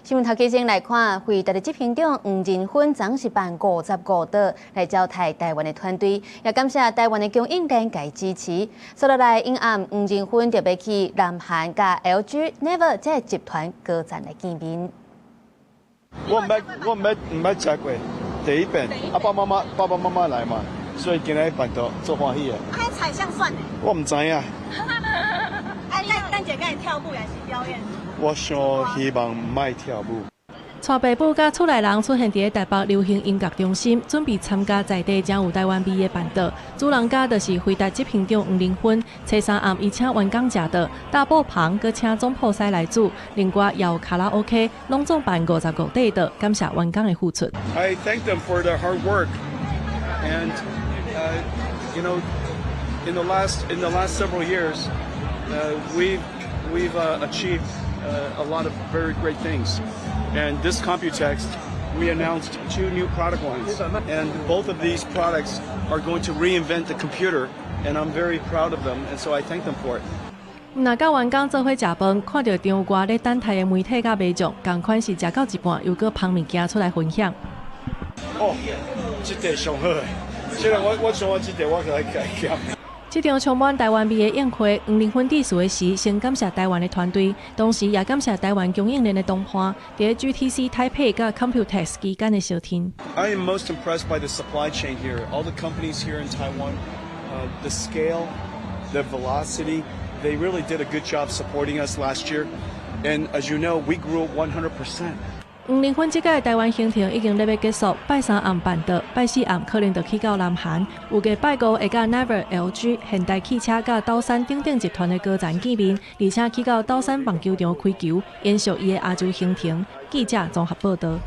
新聞頭家先來看，輝達的執行長黃仁勳昨是辦55道來招待台灣的團隊，也感謝台灣的供應鏈共支持。紲落來，𪜶暗黃仁勳特別去南韓佮 LG、Naver 這个集團高層來見面。我毋捌食過，第一遍，阿爸媽媽爸爸媽媽來嘛，所以今日辦桌足歡喜的。啊，菜啥選的？我毋知影。啊，等等下會跳舞還是表演？我想希望毋愛跳舞。帶爸母佮厝內人出現佇台北流行音樂中心，準備參加在地誠有台灣味的辦桌。主人家就是輝達執行長黃仁勳，初三暗伊請員工食桌，大埔旁閣請總鋪師來煮，另外也有卡拉 OK，攏總辦55塊桌，感謝員工的付出。 I thank them for their hard work, and in the last several years, we've achieved a lot of very great things. And this Computex, we announced two new product lines, and both of these products are going to reinvent the computer, and I'm very proud of them, and so I thank them for it. 毋但佮員工做伙食飯，看著場外咧等待的媒體佮民眾，仝款是食到一半，又閣捧物件出來分享。哦，這塊上好的，雖然我想我這塊我來改減。這場充滿台灣味的宴會，黃仁勳致辭的時，先感謝台灣的團隊，同時也感謝台灣供應鏈的同伴，佇 GTC 台北佮 Computex 期間的相挺。 I am most impressed by the supply chain here. All the companies here in Taiwan, the scale, the velocity, they really did a good job supporting us last year. And as you know, we grew 100%. 黃仁勳這屆台灣行程已經咧欲結束，拜三暗辦桌，拜四暗可能就去到南韓，預計拜五會佮 Naver、LG、現代汽車佮斗山等等集團的高層見面，而且去到斗山棒球場開球，延續伊的亞洲行程。記者綜合報道。